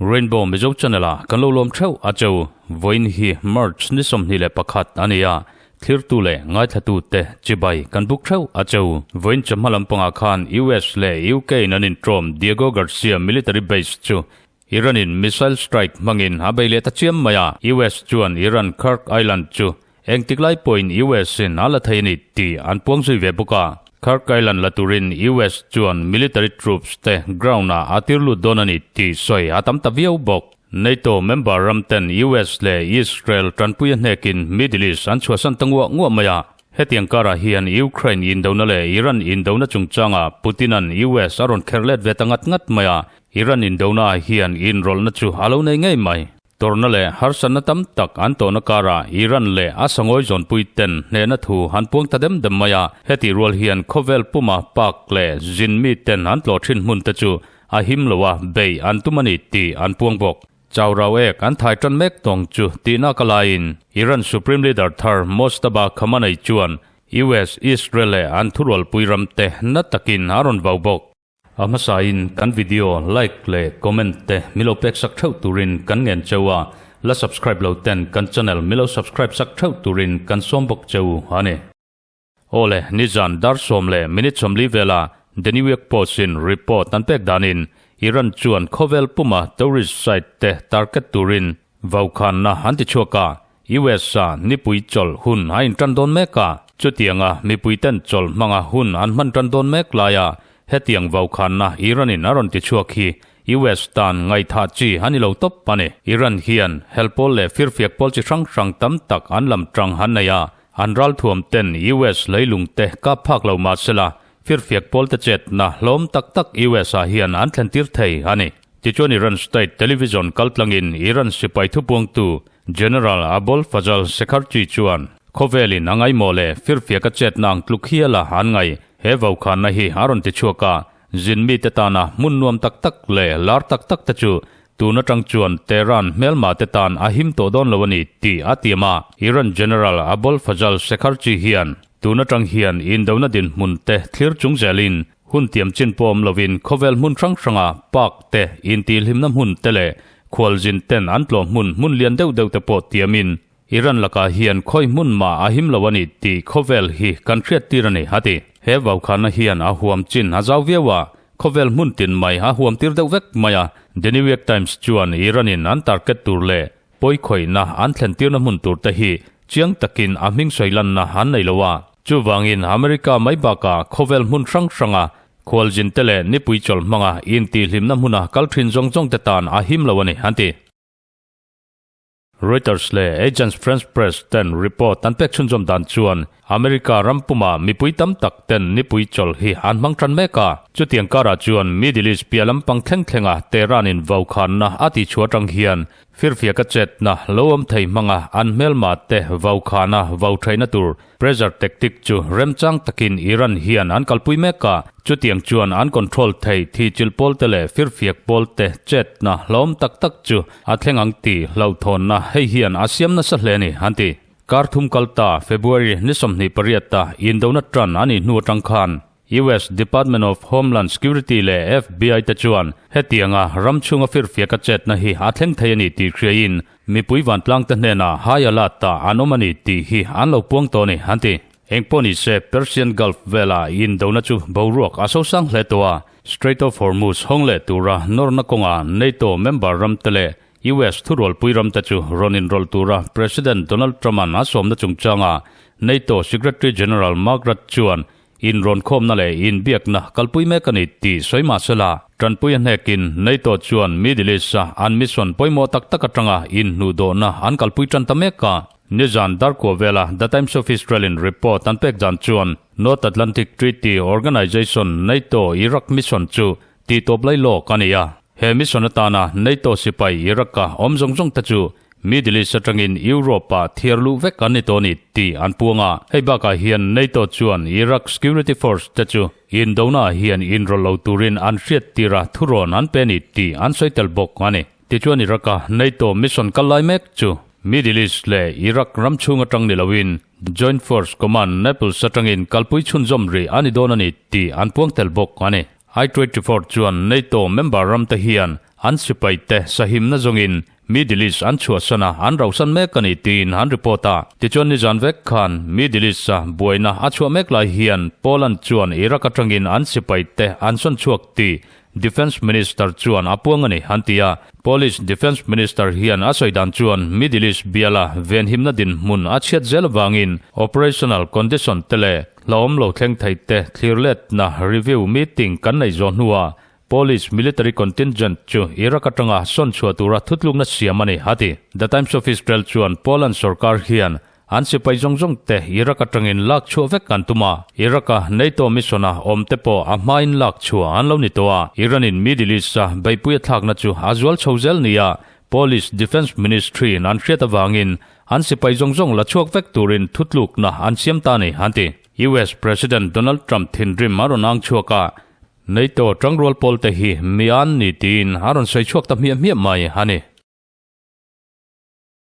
Rainbow Mizo Channel ah kan lo lawm theuh a cheu. Vawiin hi March ni 21 a ni a, thlirtu leh ngaithlatu te chibai kan buk theuh a cheu. Vawiin chawhma lampangah khan US leh UK in an intrawm Diego Garcia military base chu Iran in missile strike hmangin a bei leh ta chiam mai a, US chuan Iran Kharg Island chu engtik lai pawhin US in a la thei a ni tih an puang zui ve bawk a. Kharg Island la turin US chuan military troops te ground ah a tir lut dawn a ni tih sawi a tam ta viau bawk. NATO member ram ten US leh Israel tanpui a hnekin Middle East an chhuahsan ta nguah nguah mai a. Hetiang karah hian Ukraine indona leh Iran indona chungchangah Putin-a'n US a rawn kherh let ve ta ngat ngat mai a, Iran indona hian inrawlhna chu a lo nei ngei mai. Tawrhna leh harsatna tam tak an tawhna karah Iran leh a sangawi zawnpui ten hnehna thu an puang ta dem dem mai a. Hetih rual hian khawvel puma park leh zin mi ten an tlawh thin hmun te chu a him lo a, bei an tum a ni tih an puang bawk. Chau rau ek an thai tan mek tawng chu tihna ka laiin Iran Supreme Leader thar Mojtaba Khamenei chuan US, Israel leh an thurualpui ram te na takin a rawn vau bawk. A hmasain kan video like leh comment te milo pek sak theuh turin kan ngen cheu a, la subscribe lo ten kan channel milo subscribe sak theuh turin kan sawm bawk cheu a ni. Awle, nizan dar 10 leh minute 40 vela The New York Post in report an pek danin Iran chuan khawvel puma tourist site te target turin Vaukhanna an ti chhuak a, US a nipui chawlh hun a intan dawn mek a, chutianga mipuiten chawlh hmanga hun an hman tan dawn mek laia hetiang vaukhanna Iran in a rawn ti chhuak hi US tan ngaihthah chi a ni lo tawp a ni. Iran hian helpawl leh firfiak pawl chi hrang hrang tam tak an lam tang han nei a, an ralthuam ten US leilung te kap phak lo mahsela firfiak pawl te chetna hlawm tak tak US ah hian an thlen tir thei a ni. Tichuan Iran state television kaltlangin Iran sipai thupuangtu General Abol Fazal Shekarchi chuan khawvelin a ngaihmawh leh firfiak a chetna ang tluk hiala an ngaih he vokhanna hi a rawn ti chhuak a, zin mite tana hmun nuam tak tak leh lar tak tak te chu tun atang chuan Tehran hmelma te tan a him tawh dawn lo a ni tih a tiam a. Iran General Abol Fazal Shekarchi hian tun atang hian indona dinhmun te thlir chung zelin Hun tiam chin pawh awm lovin khawvel hmun hrang hranga park te, intihhlimna hmun te leh khualzin ten an tlawh hmun hmun lian deuh deuh te pawh tiamin Iran lakah hian khawi hmun mah a him lo a ni tih khawvel hi kan hriat tir a ni, a ti. He vaukhana hian a huam chin a zau viau a, khawvel hmun tin mai a huam tir deuh vek mai a. The New York Times chuan Iran-in an target tur leh pawikhawihna an thlen tirna hmun tur te hi chiang takin a hming sawi lanna an nei lo a. Chuvangin America mai bakah khawvel hmun hrang hranga khualzin te leh nipui chawlh hmanga intihhlimna hmuna kal thin zawng zawng te tan a him lo a ni, an ti. Reuters leh Agence France Presse ten report an pek chhunzawm dan chuan America ram puma mipui tam tak ten nipui chawlh hi an hmang tan mek a. Chutiang karah chuan Middle East piah lampang thleng thlenga Tehran in vaukhana a tihchhuah atang hian Firfiaka chetna lo awm thei hmanga an hmelma te vaukhana vau thaihna tur pressure tactic chu remchang takin Iran hian an kalpui mek a, chutiang chuan an control thei thi chil pawl te leh firfiak pawl te chetna hlawm tak tak chu a thleng ang tih hlauhthawnna hei hian a siam nasa hle a ni, an ti. Kar thum kal ta February ni 28 a indona tan a nih hnu atang khan US Department of Homeland Security leh FBI te chuan hetianga ram chhunga firfiak a chetna hi a thleng thei a ni tih hriain mipui vantlang te hnenah high alert ah an awm a ni tih hi an lo puang tawh a ni, an ti. Engpawh ni se Persian Gulf vela indona chu boruak a sosang hle tawh a, Strait of Hormuz hawng leh tura nawrna kawngah NATO member ram te leh US thurualpui ram te chu rawn inrawlh tura President Donald Trump-a'n a sawmna chungchangah NATO Secretary General Mark Rutte chuan Inrawn khawmna leh inbiakna kalpui mek a ni tih sawi mah sela, tanpui a hnekin NATO chuan Middle East-a an mission pawimawh tak tak atanga inhnuhdawhna an kalpui tan ta mek a. Nizan darkua vela The Times of Israel-in report an pek dan chuan North Atlantic Treaty Organization, NATO, Iraq mission chu tihtawp lai lawk a ni a. He mission atana NATO sipai Iraq-a awm zawng zawng te chu Middle East atangin Europe-ah thiar luh vek an ni tawh a ni tih an puang a. Hei bakah hian NATO chuan Iraq Security Force te chu indona hian inrawlh lo turin an hriat tir a thurawn an pe a ni tih an sawi tel bawk a ni. Tichuan Iraq-a NATO mission kal lai mek chu. Middle East leh Iraq ram chhung atang ni loin Joint Force Command Naples atangin kalpui chhunzawm rih a ni dawn a ni tih an puang tel bawk a ni. I-24 chuan NATO member ramte hian an sipaite sahimna zawngin Middle East an chhuahsan a, an rauhsan mek a ni tiin an report a. Tichuan nizan vek khan Middle East-a buaina a chhuah mek lai hian Poland chuan Iraq atangin an sipaite an sawn chhuak tih Defence Minister chuan a puang a ni, an ti a. Polish Defence Minister hian a sawi dan chuan Middle East biala venhimna dinhmun a chhiat zel avangin operational condition te leh hlauhawm lo thleng thei te thlir letna review meeting kan nei zawh hnuah Polish military contingent chu Iraq atanga sawn chhuah tura thutlukna siam a ni, a ti. The Times of Israel chuan Poland sorkar hian An sipai zawng zawng te Iraq atangin lak chhuah vek an tum a, Iraq-a NATO mission-a awm te pawh a hmain lak chhuah an lo ni tawh a. Iran-in Middle East-a beihpui a thlakna chu a zual chho zel nia Polish Defence Ministry-in an hriat avangin an sipai zawng zawng la chhuak vek turin thutlukna an siam ta a ni, an ti. US President Donald Trump thinrim a rawn ang chhuak a, NATO tangrual pawlte hi mi an ni tiin a rawn sawi chhuak ta hmiah hmiah mai a ni.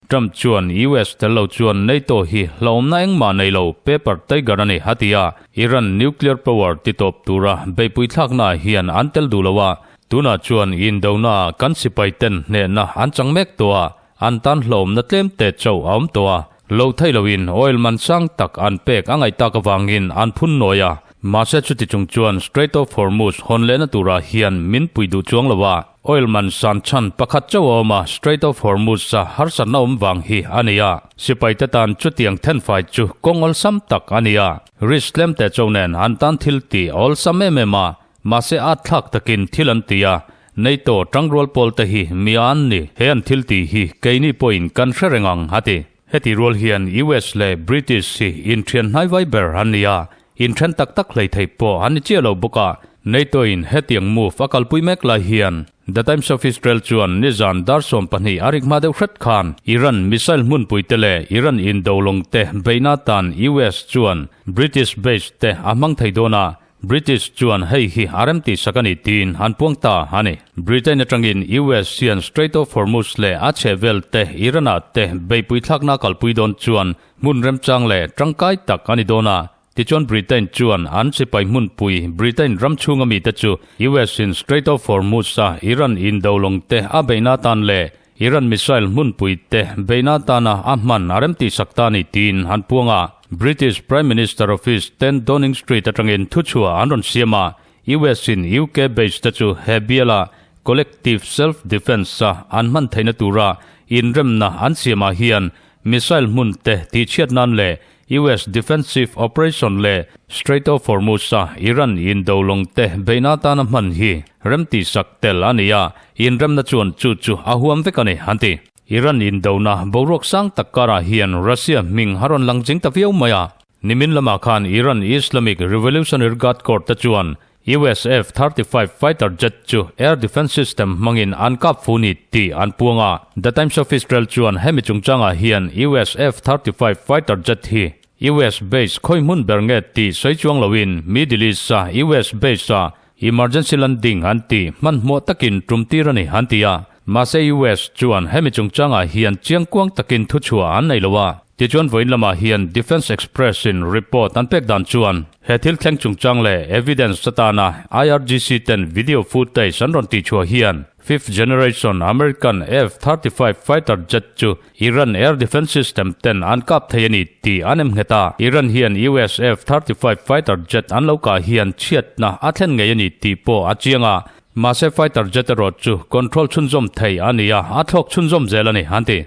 Trump chuan US tel lo chuan NATO hi hlauhawmna engmah nei lo, paper tiger a ni, a ti a. Iran nuclear power titawp tura beihpui thlaknaah hian an tel duh lo a, tunah chuan indonaah kan sipaiten hnehna an chang mek tawh a, an tan hlauhawmna tlem te chauh a awm tawh a. Lo thei loin oil man sang tak an pek a ngaih tak avangin an phun nawi a, mahse chuti chung chuan Strait of Hormuz hawn lehna turah hian min pui duh chuang lo a. Oil man san chhan pakhat chauh a awm a, Strait of Hormuz-a harsatna awm vang hi a ni a. Sipaite tan chutiang thenfai chu kawng awlsam tak a ni a. Risk tlem teh chauh nen an tan thil tih a awlsam em em a, mahse at thlak takin thil an ti a. NATO tangrual pawlte hi mi a an ni, he an thil tih hi keini pawhin kan hre reng ang, a ti. Heti rual hian US leh British hi inthian hnaivai ber an ni a, inthen tak tak hlei theih pawh an ni chiah lo bawk a. NATO-in hetiang move a kalpui mek lai hian The Times of Israel chuan nizan dar 12 a rik hma deuh hret khan Iran missile hmunpui te leh Iran indolawng te beihna tan US chuan British base te a hmang thei dawn a, British chuan hei hi a rem tih sak a ni tiin an puang ta a ni. Britain atangin US hian Strait of Hormuz leh a chhehvel te Iran-ah te beihpui thlakna kalpui dawn chuan hmun remchang leh tangkai tak a ni dawn a. Tichuan Britain chuan an sipai hmunpui Britain ram chhunga mite chu US-in Strait of Hormuz-a Iran indolawng te a beihna atan leh Iran missile hmunpui te beihna atana a hman a remtih sak ta a ni tiin an puang a. British Prime Minister Office 10 Downing Street atangin thuchhuah an rawn siam a, US in UK base te chu he biala collective self-defence a an hman theihna tura inremna an siamah hian missile hmun te tihchhiat nan leh US defensive operation leh Strait of Hormuz-a Iran indolawng te beihna atana hman hi remtih sak tel a ni a, inremna chuan chu chu a huam vek a ni, an ti. Iran indona boruak sang tak karah hian Russia hming a rawn lang ching ta viau mai a. Nimin lamah khan Iran Islamic Revolutionary Guard Corps te chuan US F-35 fighter jet chu air defence system hmangin an kap fu ni tih an puang a. The Times of Israel chuan hemi chungchangah hian US F-35 fighter jet hi US base khawi hmun ber nge tih sawi chuang loin Middle East-a US base-a emergency landing an tih hmanhmawh takin tum tir a ni an ti a. Mahse US chuan hemi chungchangah hian chiangkuang takin thuchhuah an nei lo a. Tichuan vawiin lamah hian Defence Express in report an pek dan chuan he thil thleng chungchang leh evidence atana IRGC ten video footage an rawn tihchhuah hian fifth generation American F-35 fighter jet chu Iran air defence system ten an kap thei a ni tih an em nghet a. Iran hian US F-35 fighter jet an lo kah hian chhiatna a thlen ngei a ni tih pawh a chiang a. Mahse fighter jet erawh chu control chhunzawm thei a ni a, a thlawk chhunzawm zel a ni an ti.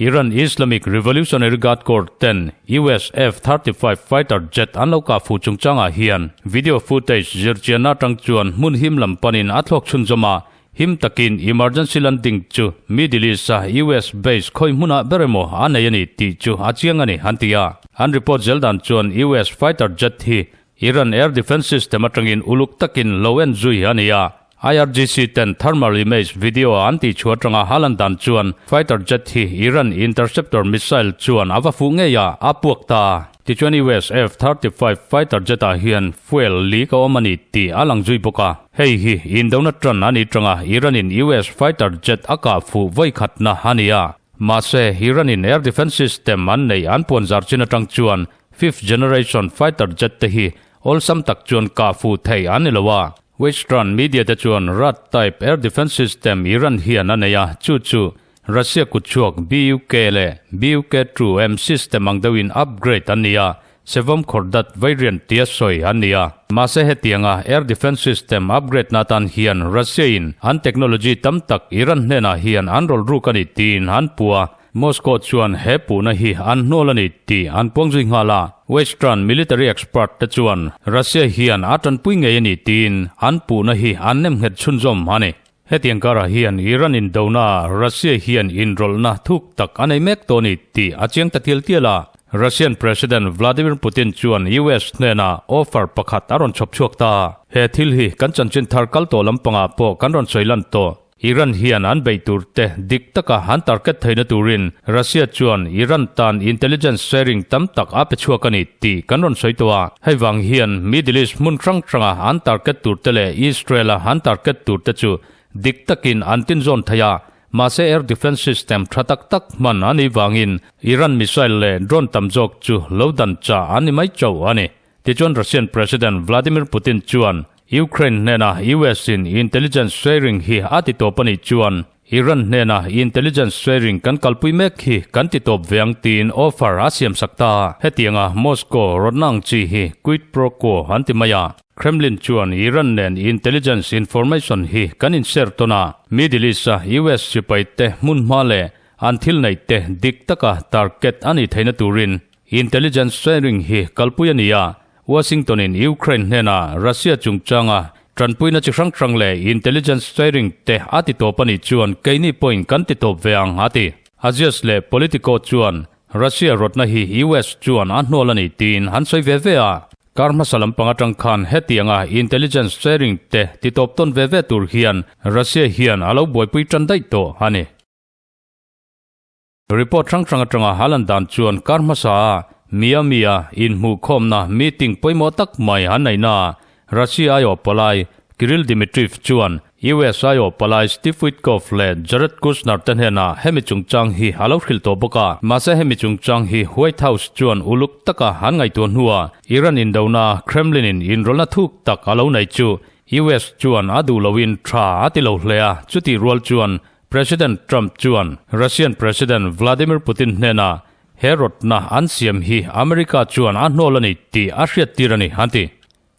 Iran Islamic Revolutionary Guard Corps ten US F-35 fighter jet an lo kah fuh chungchangah hian video footage zirchianna atang chuan hmun him lam panin a thlawk chhunzawm a, him takin emergency landing chu Middle East-a US base khawi hmunah ber emaw a nei a ni tih chu a chiang a ni an ti a. An report zel dan chuan US fighter jet hi Iran air defence system atangin uluk takin lo en zui a ni a, IRGC ten thermal image video an tihchhuah atanga halan dan chuan fighter jet hi Iran interceptor missile chuan a va fuh ngei a, a puak ta. Tichuan US F-35 fighter jet ah hian fuel leak a awm a ni tih a lang zui bawk a. Hei hi indona tan a ni tanga Iran in US fighter jet a kah fuh vawi khatna a ni a. Mahse, Iran in air defence system an neih an puan zar chin atang chuan fifth generation fighter jet te hi awlsam tak chuan kah fuh theih an ni lo a. Western media te chuan Rad type air defence system Iran hian a nei a, chu chu Russia kutchhuak Buk leh Buk-2M system ang deuhin upgrade an ni a, Sevom Khordat variant tia sawi an ni a. Mahse hetianga air defence system upgrade na atan hian Russia in an technology tam tak Iran hnenah hian an rawl ruk a ni tiin an puh a, Moscow chuan he puhna hi an hnawl a ni tih an puang zui nghal a. Western military expert te chuan Russia hian a tanpui ngei a ni tiin an puhna hi an nem nghet chhunzawm a ni. Hetiang karah hian Iran indona Russia hian inrawlhna thuk tak a nei mek tawh a ni tih a chiang ta tial tial a. Russian President Vladimir Putin chuan US hnenah offer pakhat a rawn chhawp chhuak ta. He thil hi kan chanchin thar kal tawh lampangah pawh kan rawn sawi lan tawh. Iran hian an beih tur te dik taka an target theihna turin Russia chuan Iran tan intelligence sharing tam tak a pe chhuak a ni tih kan rawn sawi tawh a. Hei vang hian Middle East hmun hrang hranga an target tur te leh Israel-a an target tur te chu dik takin an tinzawn thei a, mahse air defence system tha tak tak hman a nih vangin Iran missile leh drone tam zawk chu lo dan chah an ni mai chauh a ni. Tichuan Russian President Vladimir Putin chuan Ukraine hnena US in intelligence sharing hi a ti tawp a nih chuan Iran hnena intelligence sharing kan kalpui mek hi kan ti tawp ve ang tiin offer a siam sak ta. Hetianga Moscow rawtna ang chi hi quid pro quo an ti mai a. Kremlin chuan Iran nen intelligence information hi kan in share tawn a, Middle East-a US sipai te hmunhma leh an thil neih te dik taka target a nih theihna turin intelligence sharing hi kalpui a ni a. Washington in Ukraine hnena Russia chungchanga tanpuina chi hrang hrang leh intelligence sharing te a ti tawp a nih chuan keini pawhin kan ti tawp ve ang a ti. Axios leh Politico chuan Russia rawtna hi US chuan a hnual a ni tiin an sawi ve ve a. Kar hmasa lampang atang khan hetianga intelligence sharing te ti tawp tawn ve ve tur hian Russia hian a lo buaipui tan daih tawh a ni. Report hrang hrang atanga a lan dan chuan kar hmasa a Miami-a inhmuhkhawmna meeting pawimawh tak mai an neihna ah Russia aiawh palai Kirill Dmitriev chuan US aiawh palai Steve Witkoff leh Jared Kushner te hnenah hemi chungchang hi a lo hrilh tawh bawk a. Mahse hemi chungchang hi White House chuan uluk taka an ngaihtuah hnuah Iran indona Kremlin-in inrawlhna thuk tak a lo nei chu US chuan a duh loin tha a ti lo hle a, chutih rual chuan President Trump chuan Russian President Vladimir Putin hnenah he rawtna an siam hi America chuan a hnawl a ni tih a hriattir a ni, an ti.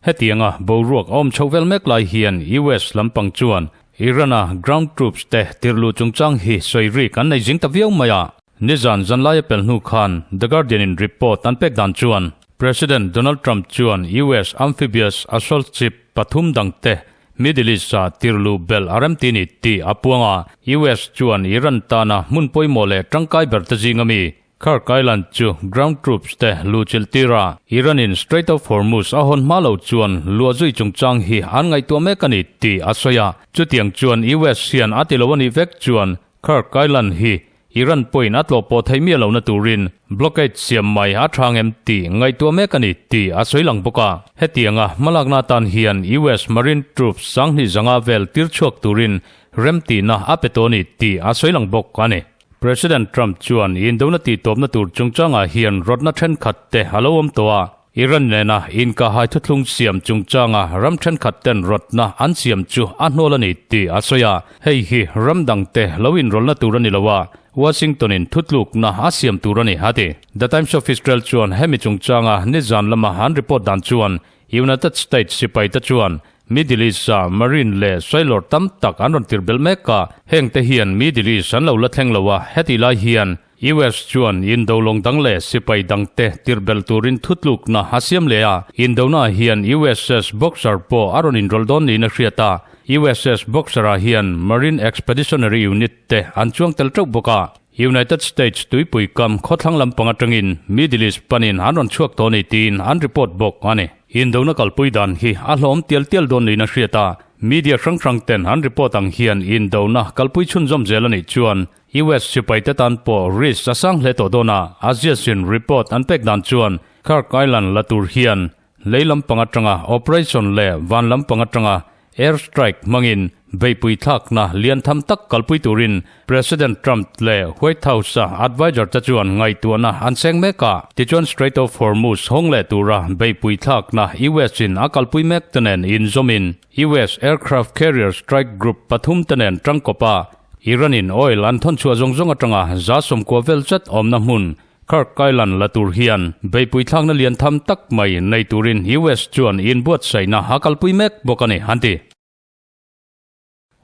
Hetianga boruak a awm chhoh vel mek lai hian US lampang chuan Iran-a ground troops te tirhluh chungchang hi sawi rik an nei zing ta viau mai a. Nizan zanlaia pel hnu khan The Guardian-in report an pek dan chuan President Donald Trump chuan US amphibious assault ship pathum dangte Middle East-a tirhluh belh a remti ni tih a puang a, US chuan Iran tana hmun pawimawh leh tangkai ber te zinga mi Khark Island chu ground troops te luhchilh tir a, Iran-in Strait of Hormuz a hawn hma lo chuan luah zui chungchang hi an ngaihtuah mek a ni tih a sawi a, chutiang chuan US hian a ti lo a nih vek chuan Khark Island hi Iran pawhin a tlawh pawh theih miah lohna turin blockade siam mai a tha ngem tih ngaihtuah mek a ni tih a sawi lang bawk a. Hetianga hmalakna atan hian US Marine Troops 20 zanga vel tir chhuak turin remtihna a pe tawh a ni tih a sawi lang bawk a ni. President Trump chuan indona tihtawpna tur chungchangah hian rawtna thenkhat te a lo awm tawh a. Iran nena inkahhai thuthlung siam chungchanga ram thenkhat ten rawtna an siam chu a hnawl a ni tih a sawi a, hei hi ram dangte lo inrawlhna tur a ni lo a, Washington-in thutlukna a siam tur a ni, a ti. The Times of Israel chuan hemi chungchanga nizan lama an report dan chuan United States sipaite chuan Middle East-a Marine leh sailor tam tak an rawn tir belh mek a, hengte hian Middle East an lo la thleng lo a, hetih lai hian US chuan indo lawng dang leh sipai dangte tirbelh turin thutlukna a siam leh a, indona hian USS Boxer pawh a rawn inrawlh dawn niin a hriat a. USS Boxer-ah hian Marine Expeditionary Unit te an chuang tel teuh bawk a. United States tuipui kam khawthlang lampang atangin Middle East panin an rawn chhuak tawh a ni tiin an report bawk a ni. Indona kalpui dan hi a hlawm tial tial dawn niin a hriat a, media hrang hrang ten an report ang hian indona kalpui chhunzawm zel a nih chuan US sipaite tan pawh risk a sang hle tawh dawn a, Axios-in report an pek dan chuan Khark Island la tur hian lei lampang atanga operation leh van lampang atanga air strike hmangin Beihpui thlakna lian tham tak kalpui turin President Trump leh White House-a adviser te chuan ngaihtuahna an seng mek a. Tichuan Strait of Hormuz hawng leh tura beihpui thlakna US-in a kalpui mek te nen inzawmin US aircraft carrier strike group pathum te nen tangkawp a, Iran-in oil an thawn chhuah zawng zawng atanga 90% vel zet awmna hmun Kirk Island la tur hian beihpui thlakna lian tham tak mai nei turin US chuan inbuatsaihna a kalpui mek bawk a ni, an ti.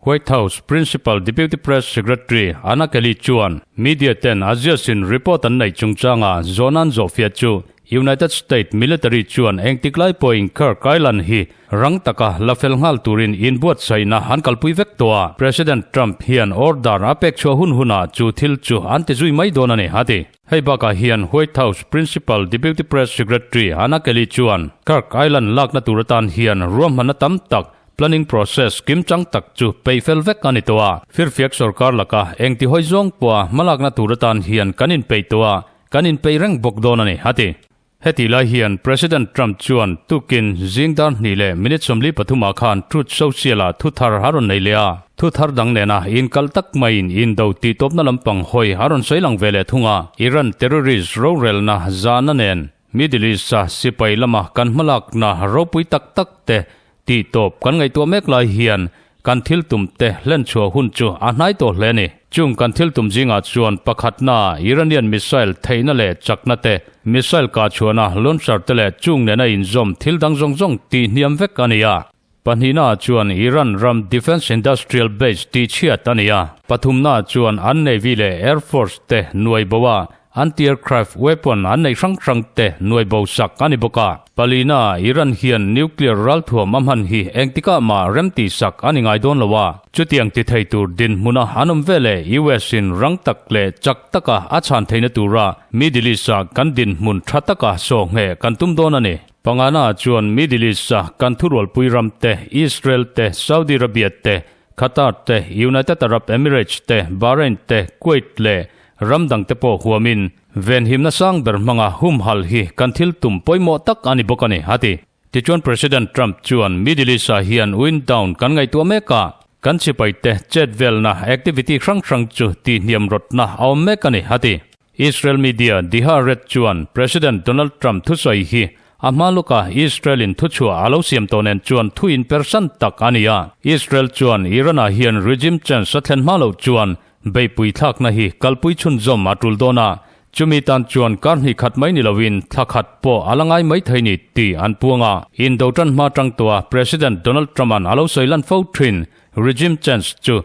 White House Principal Deputy Press Secretary Anna Kelly chuan media ten a ziasin report an neih chungchanga zawhna an zawhfiah chu United States military chuan engtik lai pawhin Kirk Island hi rang taka la fel nghal turin inbuatsaihna an kalpui vek tawh a, President Trump hian order a pek chhuah hun hunah chu thil chu an ti zui mai dawn a ni, a ti. Hei bakah hian White House Principal Deputy Press Secretary Anna Kelly chuan Kirk Island lakna tur atan hian ruahmanna tam tak Planning process kim chang tak chu peih fel vek a ni tawh a. Firfiak sorkar laka engti hawi zawng pawha hmalakna tur atan hian kan inpeih tawh a, kan inpeih reng bawk dawn a ni, a ti. Heti lai hian President Trump chuan tukin zing dar hnih leh minute 43 ah khan Truth Social-ah thu thar a rawn nei leh a. Thu thar dang nena inkal tak maiin indo tihtawpna lampang hawi a rawn sawi lang ve leh thung a. Iran terrorist rorelna zahna nen Middle East-a sipai lama kan hmalakna ropui tak tak te Tih tawp kan ngaihtuah mek lai hian kan thil tum te hlen chhuah hun chu a hnai tawh hle a ni. Chung kan thil tum zingah chuan pakhatna Iranian missile theihna leh chakna te, missile kah chhuahna launcher te leh chung nena inzawm thil dang zawng zawng tih hniam vek a ni a. Pahnihna chuan Iran ram defence industrial base tih chhiat a ni a. Pathumna chuan an navy leh air force te nuai bo a, Anti-aircraft weapon an neih hrang hrang te nuai bo sak a ni bawk a. Palina, Iran hian nuclear ralthuam a hman hi engtikah mah remti sak a ni ngai dawn lo a. Chutiang ti thei tur dinhmuna an awm ve leh US in rang tak leh chak taka a chhan theihna tura Middle East-a kan dinhmun tha taka sawhngheh kan tum dawn a ni. Pangana chuan Middle East-a kan thurualpui ram te, Israel te, Saudi Arabia te, Qatar te, United Arab Emirates te, Bahrain te, Kuwait leh Ram dangte pawh huamin venhimna sang ber hmanga humhal hi kan thil tum pawimawh tak a ni bawk a ni, a ti. Tichuan President Trump chuan Middle East-ah hian wind down kan ngaihtuah mek a, kan sipaite chet velna activity hrang hrang chu tihhniam rawtna a awm mek a ni, a ti. Israel media The Haaretz chuan President Donald Trump thusawi hi a hma lawka Israel-in thuchhuah a lo siam tawh nen chuan thu inpersan tak a ni a. Israel chuan Iran-ah hian regime change a thlen hma loh chuan Beihpui thlakna hi kalpui chhunzawm a tul dawn a, chumi tan chuan kar hnih khat mai ni loin thla khat pawh a la ngai mai thei ni tih an puang a. Indo tan hma tang tawha President Donald Trump-a'n a lo sawi lan fo thin regime change chu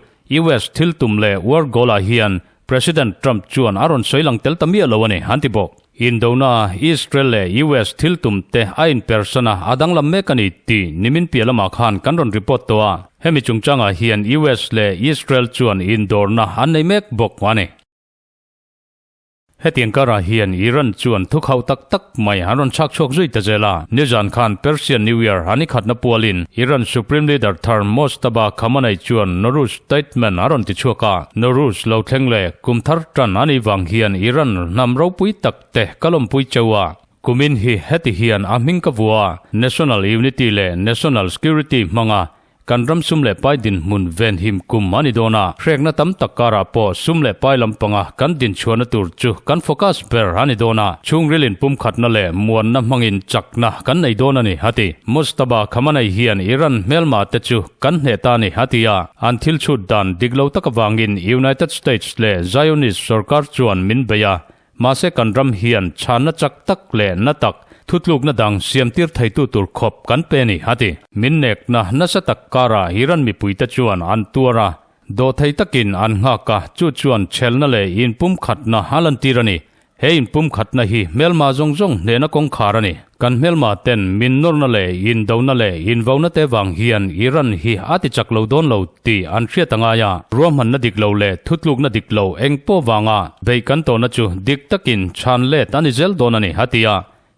US thil tum leh war goal-ah hian President Trump chuan a rawn sawi lang tel ta miah lo a ni, an ti bawk. Indona, Israel leh US thil tum te a inpersan a, a danglam mek a ni tih nimin piah lamah khan kan rawn report tawh a. Hemi chungchangah hian US leh Israel chuan indawrna an nei mek bawk a ni. Hetiang karah hian Iran chuan thukhauh tak tak mai an rawn chhak chhuak zui ta zel a. Nizan khan Persian New Year a ni khatna pualin Iran Supreme Leader thar Mojtaba Khamenei chuan Nowruz statement a rawn ti chhuak a. Nowruz lo thleng leh kum thar tan a nih vang hian Iran hnam ropui tak te ka lawmpui cheu a. Kumin hi heti hian a hming ka vua a, National Unity leh National Security hmanga kan ram sum leh pai dinhmun venhim kum a ni dawn a, hrekna tam tak karah pawh sum leh pai lampanga kan dinchhuahna tur chu kan focus ber a ni dawn a, chhungril inpumkhatna leh muanna hmangin chakna kan nei dawn a ni, a ti. Mojtaba Khamenei hian Iran hmelma te chu kan hneh ta a ni, a ti a. An thil chhut dan dik lo tak avangin United States leh Zionist sorkar chuan min bei a, mahse kan ram hian chhanna chak tak leh na tak thutlukna dang siamtir theitu tur khawp kan pe a ni, a ti. Min nekna nasa tak karah Iran mipuite chuan an tuar a, dawhthei takin an nghak a, chu chuan chhelna leh inpumkhatna a lantir a ni. He inpumkhatna hi hmelma zawng zawng hnehna kawngkhar a ni. Kan hmelma ten min nawrna leh indona leh invauna te vang hian Iran hi a ti chak lo dawn lo tih an hriat a ngai a. Ruahmanna dik lo leh thutlukna dik lo eng pawh vanga beih kan tawhna chu dik takin chhan let a ni zel dawn a ni, a ti a.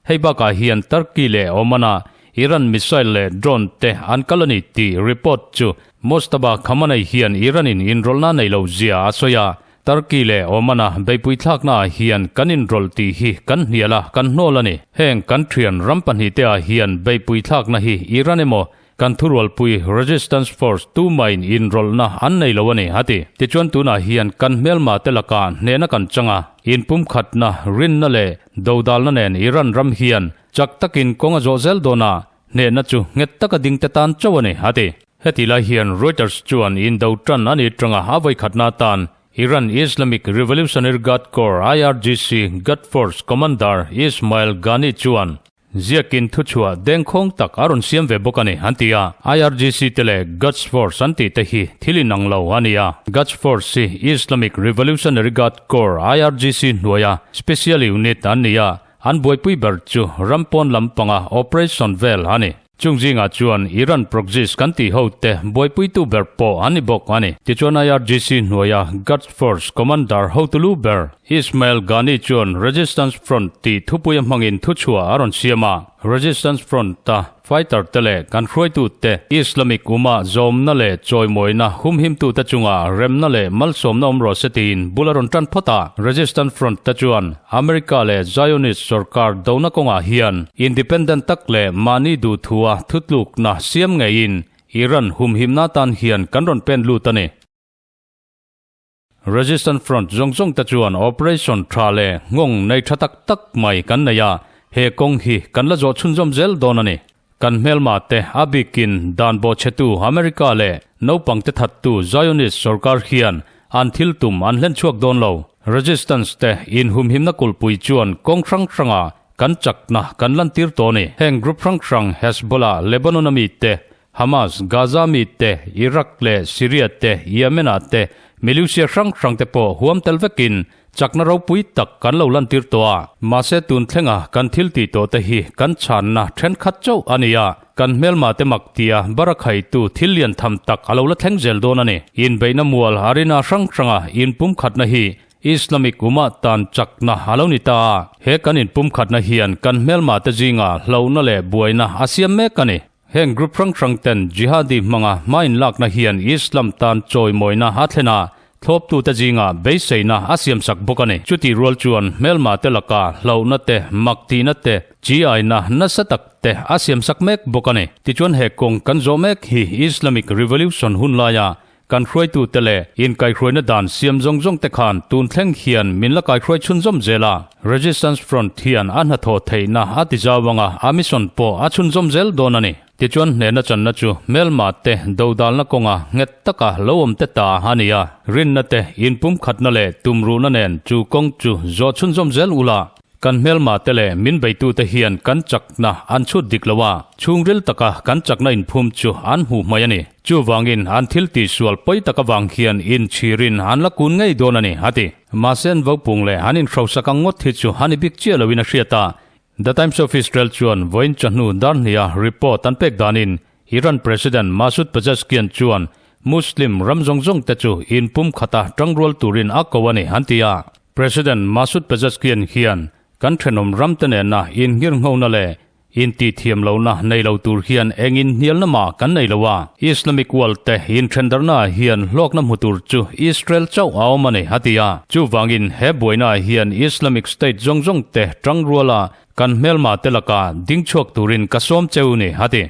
Hei bakah hian Turkey leh Oman-a Iran missile leh drone te an kal a ni tih report chu Mojtaba Khamenei hian Iran-in inrawlhna nei lo zia a sawi a. Turkey leh Oman-a beihpui thlaknaah hian kan inrawlh tih hi kan hnial a, kan hnawl a ni. Heng kan thian ram pahnihte ah hian beihpui thlakna hi Iran emaw, Kan thurualpui Resistance Force tumain inrawlhna an nei lo a ni, a ti. Tichuan tunah hian kan hmelma te lakah hnehna kan chang a, inpumkhatna, rinna leh dodalna nen Iran ram hian chak takin kawng a zawh zel dawn a, hnehna chu nghet taka ding te tan chauh a ni, a ti. Heti lai hian Reuters chuan indo tan a ni tanga a vawikhatna atan Iran Islamic Revolutionary Guard Corps, IRGC, Guard Force Commander Ismail Ghani chuan Ziakin thuchhuah dengkhawng tak a rawn siam ve bawk a ni, an ti a. IRGC te leh Guds Force an tih te hi thil inang lo a ni a. Guds Force hi Islamic Revolutionary Guard Corps, IRGC, hnuaia special unit an ni a, an buaipui ber chu ram pawn lampanga operation vel a ni. Chung zingah chuan Iran proxies kan tih ho te buaipuitu ber pawh an ni bawk a ni. Tichuan IRGC hnuaia Guds Force Commander hotulu ber Ismail Ghani chuan Resistance Front tih thupui a hmangin thuchhuah a rawn siam a. Resistance Front-a fighter te leh kan hruaitute Islamic Ummah zawmna leh chawimawina humhimtute chunga remna leh malsawmna awm rawh se tiin bul a rawn tan phawt a. Resistance Front te chuan America leh Zionist sorkar dona kawngah hian independent tak leh mahni duhthua thutlukna siam ngeiin Iran humhimna tan hian kan rawn pen lut a ni. Resistance Front zawng zawng te chuan operation tha leh nghawng nei tha tak tak mai kan nei a, he kawng hi kan la zawh chhunzawm zel dawn a ni. Kan hmelma te a bikin dan bawhchhetu America leh naupang te thattu Zionist sorkar hian an thil tum an hlen chhuak dawn lo. Resistance te inhumhimna kulhpui chuan kawng hrang hranga kan chakna kan lantir tawh a ni. Heng group hrang hrang Hezbollah, Lebanon a mi te, Hamas, Gaza mi te, Iraq leh Syria te, Yemen ah te, Miliusia hrang hrang te pawh huam tel vekin chakna ropui tak kan lo lantir tawh a. Mahse tun thlenga kan thil tih tawh te hi kan chhanna thenkhat chauh a ni a, kan hmelma te mak tia barakhaitu thil lian tham tak a lo la thleng zel dawn a ni. Inbeihna mual arena hrang hranga inpumkhatna hi Islamic Ummah tan chakna a lo ni ta a, he kan inpumkhatna hian kan hmelma te zinga hlauhna leh buaina a siam mek a ni. Heng group hrang hrang ten jihadi hmanga hma inlakna hian Islam tan chawimawina a thlen a, thlawptute zingah beiseina a siamsak bawk a ni. Chutih rual chuan hmelma te laka hlauhna te, mak tihna te, chi aina nasa tak te a siamsak mek bawk a ni. Tichuan he kawng kan zawh mek hi Islamic Revolution hun laia Kan hruaitute leh inkaihhruaina dan siam zawng zawng te khan tun thleng hian min la kaihhruai chhunzawm zel a. Resistance Front hian a hnathawh theihna a ti zau anga a mission pawh a chhunzawm zel dawn a ni. Tichuan hnehna channa chu hmelma te dodalna kawnga nghet taka lo awm te ta a ni a. Rinna te, inpumkhatna leh tumruhna nen chu kawng chu zawh chhunzawm zel ula. Kan hmelma te leh min beitute hian kan chakna an chhut dik lo a, chhungril taka kan chakna inphum chu an hmuh hmai a ni. Chuvangin an thil tihsual pawi tak avang hian inchhirin an la kun ngei dawn a ni, a ti. Mahse an vopung leh an inhrosak ang ngawt hi chu an i bik chiah loin a hriat a. The Times of Israel chuan vawiin chawhnu darhniha report an pek danin Iran President Masoud Pezeshkian chuan Muslim ram zawng zawng te chu inpumkhata tangrual turin a ko a ni, an ti a. President Masoud Pezeshkian hian kan thenawm ramte nena inngirnghona leh intihthiam lohna nei lo tur hian eng inhnialna mah kan nei lo a, Islamic world te inthendarhna ah hian hlawkna hmu tur chu Israel chauh a awm a ni, a ti a. Chuvangin he buaina ah hian Islamic State zawng zawng te tangruala kan hmelma te lakah ding chhuak turin ka sawm cheu ni, a ti.